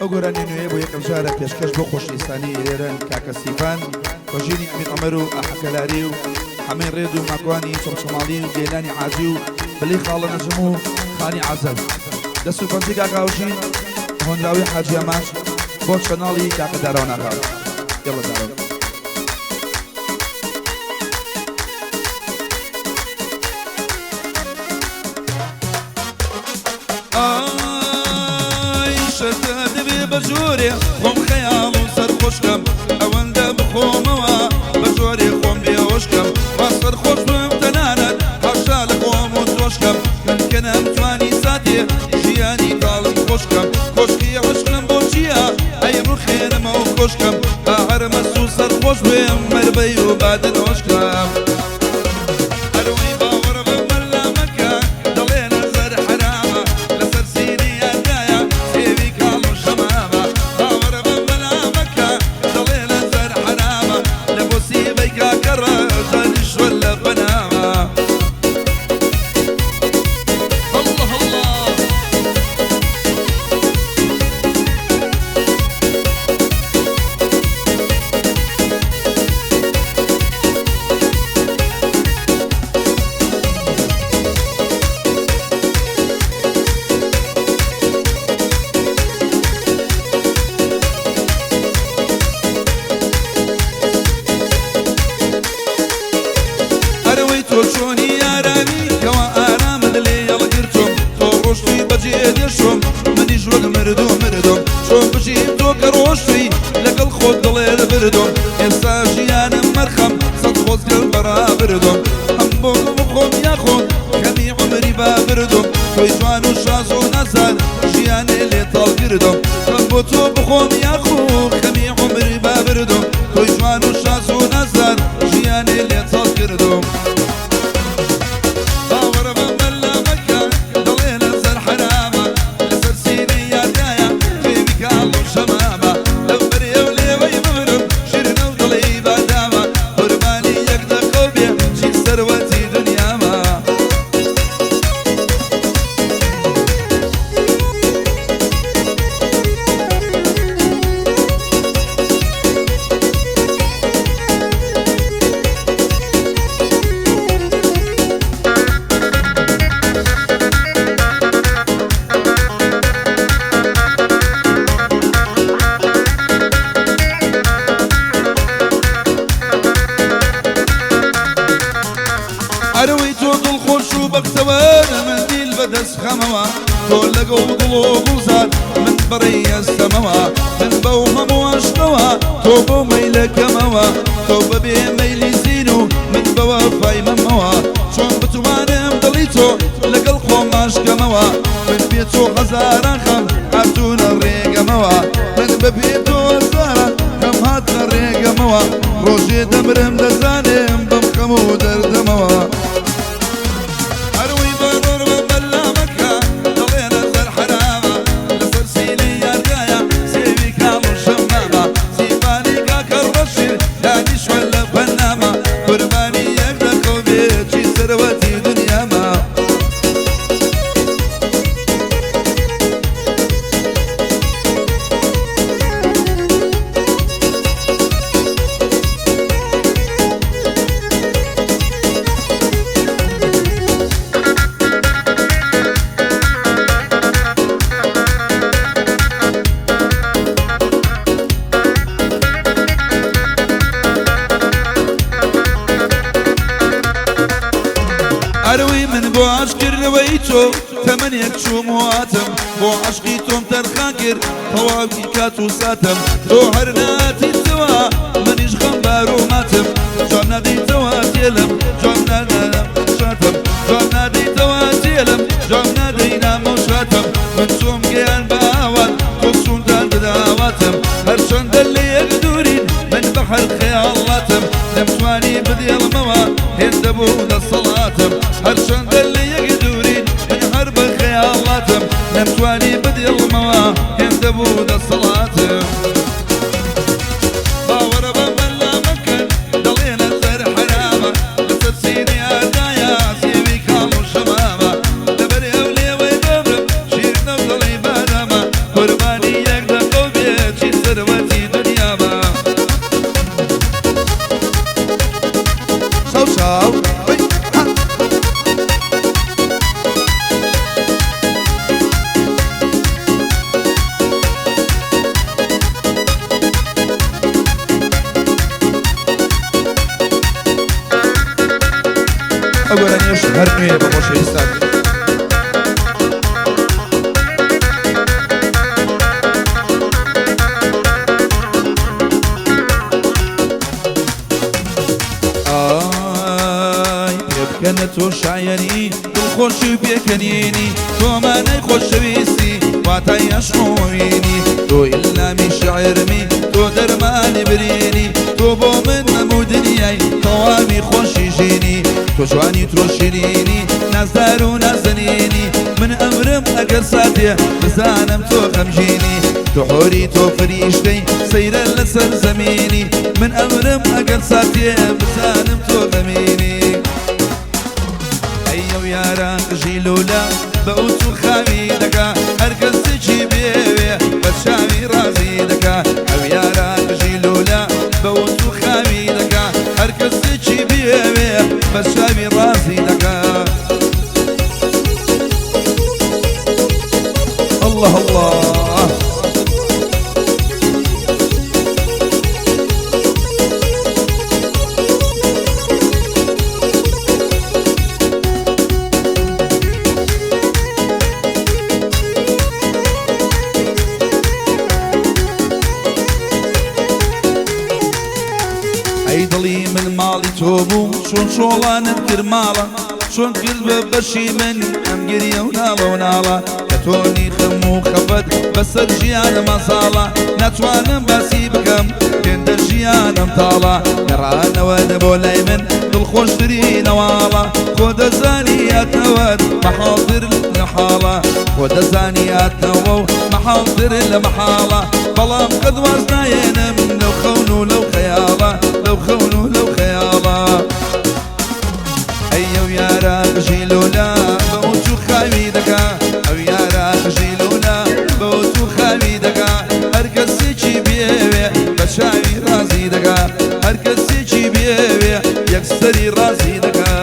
ئەو گۆرانیە نوێیە بۆ یەکەم جارە پێشکەش بۆ خۆشەویستانی ئێرەن کاکە سیڤان وەژینی ئەمیر عومەر و ئاحەکەلاری و حەمەی ڕێد و ماکوانی چەمچەماڵی و گەیلانی عاجی و بلی خاڵە نەجم و خانی عەزەب دەست و پەنجەی کاکە هاوژین هۆنراوەی حاجی ئامانج بۆ چەناڵی کاکە دارەوان ئاغا یەڵە دارەوان. ئای شەرتە دەبێ بە جۆرێ خۆم خەیاڵ و سەرخۆشکەم ئەوەندە بخۆمەوە بە جۆرێ خۆم بێهۆشکەم وا سەرخۆش بم تەنانەت حاشا لە خۆم و تۆشکەم من کە نەمتوانی ساتێ ژیانی تاڵم خۆشکەم کۆشکی عەشقم بۆ چییە ئەی ڕوخێنمەوە کۆشکەم با هەر مەست و سەرخۆش بم مەربەی و بادە نۆشکەم. ئەروەی باوەڕ بە مەلا مەکە دەڵێ نەزەر حەرامە لەسەر سینەی یاردایە سێوی کاڵ و شەمامە باوەڕ بە مەلا مەکە دەڵێ نەزەر حەرامە لە بۆ سیبەی کاکە ڕەش دانیشتوە لە پەنامە. اللە اللە. ئەرەوەی تۆ چۆنی ئارامی کەوا ئارامت لێ هەڵگرتوم تۆ ڕۆشتوی بەجێ دێشتم منیش وەک مردوو مردم چۆن بژیم تۆ کە ڕۆشتوی لەگەڵ خۆت دڵێت بردم ئێستا ژیانم مەرخەم سەد خۆزگەم بەڕابردم هەم بۆ خۆم یاخۆت خەمی عومری با بردم تۆی جوان و شاز و نازار ژیانێ لێ تاڵ کردم خەم بۆ تۆ بخۆم یاخۆ خەمی عومری با بردم تۆی جوان و شاز و نازار ژیانێ لێ تاڵ کردم. باوەڕ بە مەلا مەکە دەڵێ لەسەر حەرامە لەسەر سینەی یاردایە جێوی کاڵ و شەمامە لەو بەرێ و لێوەی بمرم شیرنە و دڵی بادامە قوربانی یەک دەقەو بێ چی سەروەتی دنیامە. ئەرەوەی تۆ دڵخۆش و بەختەوەرە من دیل بەدەست خەمەوە تۆ لەگەڵ گوڵ و گوڵزار من بەڕێی ئەستەمەوە من بەو هەموو عەشقەوە تۆ بەو مەیلەکەمەوە تۆ بەبێ مەیلی زین و من بە وەفای مەمەوە چۆن بتوانم دڵی تۆ لەگەڵ خۆم باشکەمەوە من بێ تۆ هەزاران خەم هاتوونە ڕێگەمەوە من بەبێ تۆ هەزاران خەم هاتنە ڕێگەمەوە ڕۆژێ دەمرم دەزانم بەم خەم و دەردەمەوە. ئەروەی بەڕۆر بە مەلا مەکە دەڵێ نەزەر حەرامە لەسەر سینەی یاردایە سێوی کاڵ و شەمامە سیفانی کاکە ڕەشیر دانیشوە لە پەنامە قوربانی یەک دەقەو بێ چی سەروەتی دنیامە. ئەرەوەی من بۆ عەشقکردنەوەی تۆ تەمەنێک چووم و هاتم بۆ عەشقی تۆم تەرخان کرد تەواوی کات و ساتم تۆ هەر ناتیتەوە منیش خەمبار و ماتم جواب نادەیتەوە تێلم جواب نادەم شاتم جواب نادەیتەوە تێلم جواب نادەی نامە و شاتم من چۆم گەیان بە ئاوات تۆ چووندان بداواتم هەرچەندە لە یەک دوورین من بە هەر خەیاڵاتم نەمتوانی بدێڵمەوە هێندە بوو دەسەڵاتم هەرچەندە لە یەک دوورین من هەر بە خەیاڵاتم نەمتوانی بدێڵمەوە هێندە بوو دەسەڵاتم. باوەڕ بە مەلا مەکەن دەڵێ نەزەر حەرامە لەسەر سینەی گۆرانیش هەر نوێ بە خۆشەویستان. ئای پێ بکەنە تۆ شایەنی دڵخۆشی و پێکەنینی، تۆ مانای خۆشەویستی واتای عەشق و ئەوینی، تۆ ئیلامی شعرمی تۆ دەرمانی برینی، تۆ بۆ من هەموو دنیای تەواوی خۆشی ژینی، تۆ جوانی تۆ شیرینی نازدار و نازەنینی، من ئەمرم ئەگەر ساتێ بزانم تۆ غەمگینی، تۆ حۆری تۆ فریشتەی سەیرە لەسەر زەمینی، من ئەمرم ئەگەر ساتێ بزانم تۆ غەمینی. ئەی ئەو یارە قژی لوولە بە ئوت و خاوی دەکا، هەر کەسێکی بێوێ بە چاوی ڕازی دەکا. ئەو یارە قژی لوولە بە ئوت و خاوی دەکا، هەر کەسێکی بێوێ بە چاوی ڕازی دەکا. الله الله. ئەی دڵی من ماڵی تۆ بوو، چۆن چۆڵانت کرد ماڵە، چۆن کرد بە بەشی من ئەم گریە و ناڵە و ناڵە، کە تۆنی خەم و خەفەت بەسەر ژیانم ئازاڵە، ناتوانم باسی بکەم هێندە ژیانم تاڵە، گەڕانەوە بۆ لای من دڵخۆشترین نەواڵە، خۆ دەزانی هاتنەوەت مەحاڵتر لە حاڵە، خۆ دەزانی هاتنەوە و مەحاڵتر لە مەحاڵە، بەڵام قەت واز نایەنم لەو خەون و لەو خەیاڵە، لەو خەون و لەو خەیاڵە. ئەی ئەو یارە قژی لوولە بە ئوت و خاوی دەکا، ئەو یارە قژی لوولە بە ئوت و خاوی دەکا، هەر کەسێکی بێوێ بە چاوی ڕازی دەکا، هەر کەسێکی بێوێ یەکسەری ڕازی دەکا.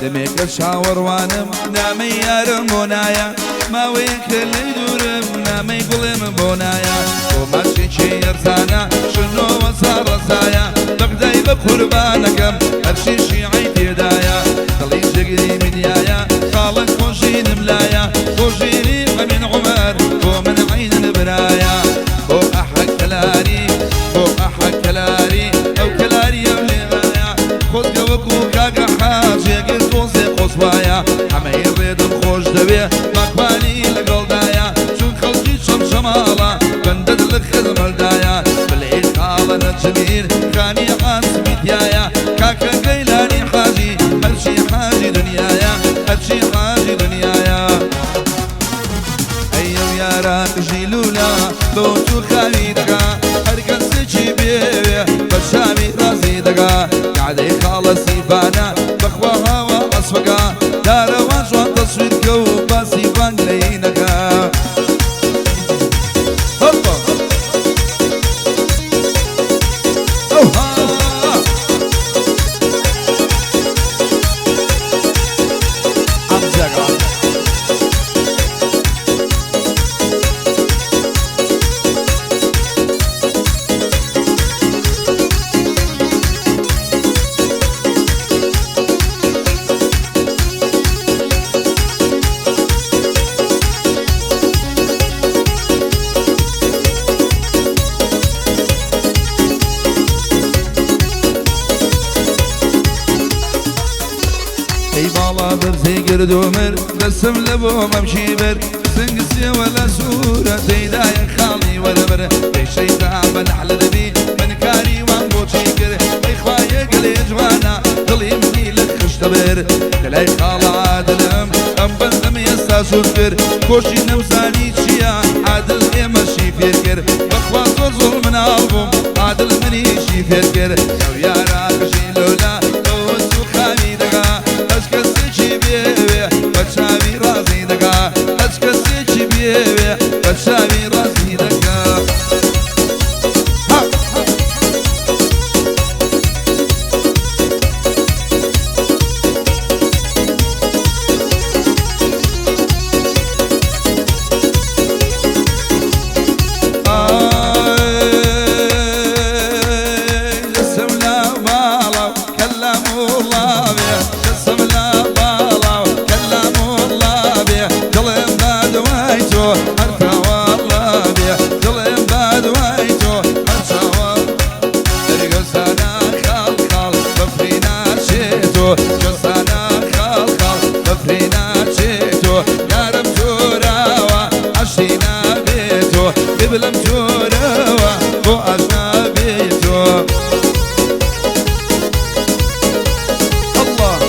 دەمێکە چاوەڕوانم نامەی یارم بۆ نایە، ماوەیەکە لێی دوورم نامەی گوڵێم بۆ نایە، بۆ ماچێکی ئەرزانە شنۆوە ساڕەزایە، بەغدای بە قوربانەکەم هەرچی شیعەی تێدایە، دڵی جگری منیایە خاڵک خۆشینم لایە، خۆشینی ئەمین عومەر بۆ من عەینن برایە، بۆ ئەحەک کەلاری بۆ ئەحەک کەلاری ئەو کەلاریەم لێمایە، خۆزگە وەکوو کاکە حاجێگر تۆزێ خۆزوایە، ئەمەی ڕێدم خۆش دەوێ ماکوانی لەگەڵدایە، چون خەڵکی چەمچەماڵە بەندەت لە خزمەلدایە، بلێ خاڵە نەجمیر خانی عاسمی تیایە، کاکە گەیلانی حاجی هەرچی حاجی دنیایە، هەرچی حاجی دنیایە. ئەی ئەو یارە قژی لوولە بە ئوت و خاوی دەکا، هەر کەسێکی بێوێ بە چاوی ڕازی دەکا، قعدەی خاڵە سیفانە بەخوا هاوا عەسفەکە، دارەوان جوان تەسویرکە و باسی بانگ لێی نەکا. هەپا ئەوها. ئەم جێگا. ئەی باڵا بەرزەی گرد و مر دەسم لە بۆ مەمشی بەر، سنگ سێوە لە سوورە تێدایە خاڵی وەرەبەر، ئەی شەیتان بە نەحلە دەبی من کاری وان بۆچی کرد، ئەی خوایە گەلێ جوانە دڵی منی لە خشتە بەر، لە لای خاڵە عادلم ئەم بەندەم ئێستا جووت کرد کۆشی نەمزانی چییە عادل ئێمەشی فێر کرد بەخوا زۆر زۆر مناڵ بووم عادل منیشی فێر کرد ئەو یارە قژی لۆلا لەوس و خاوی دەگا هەچ کەسێکی بێوێ بە چاوی ڕازی دەگا هەچ کەسێکی بێوێ بە چاوی ڕازی دەگا. قبلم جوروا بو أجنبيتو الله.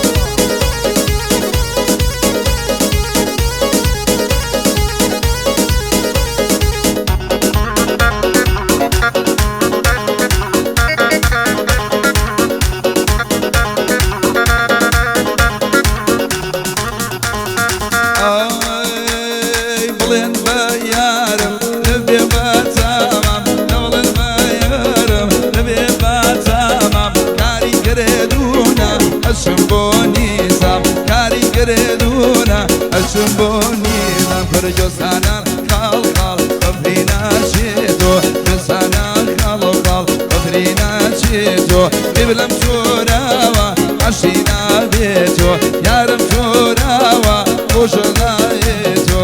أي بلين بيارم نبي بتمام نولن بيارم نبي بتمام كاري كردونا أشمبوني سام كاري كردونا أشمبوني سام فرجوسانا خال خال قبرينا شيتو جسانا خال خال قبرينا شيتو قبلم شوراوا عشينا بيتو يارم شوراوا وشلايتو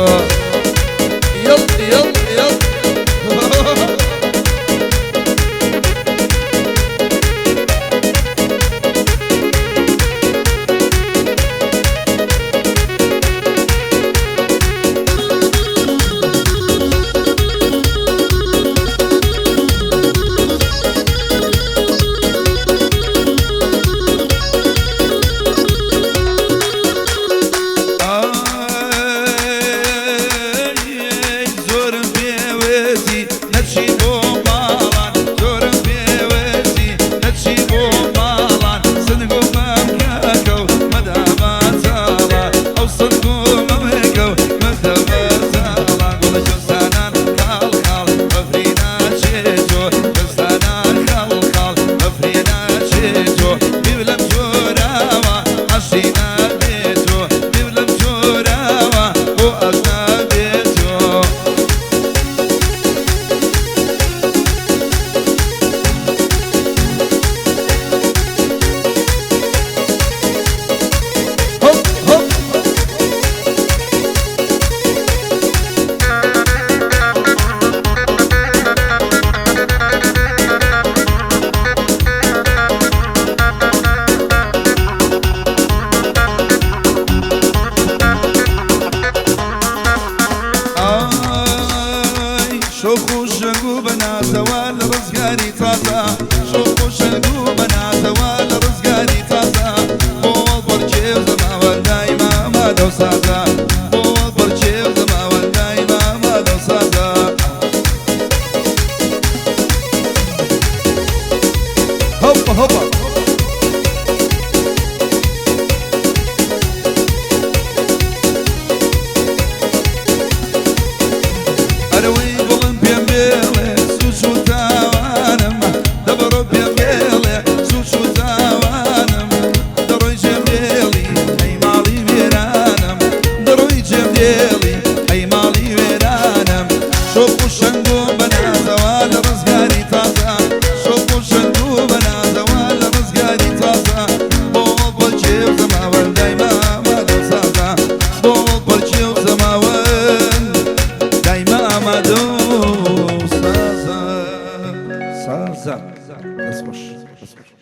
يلا يلا يلا. دەست خۆش.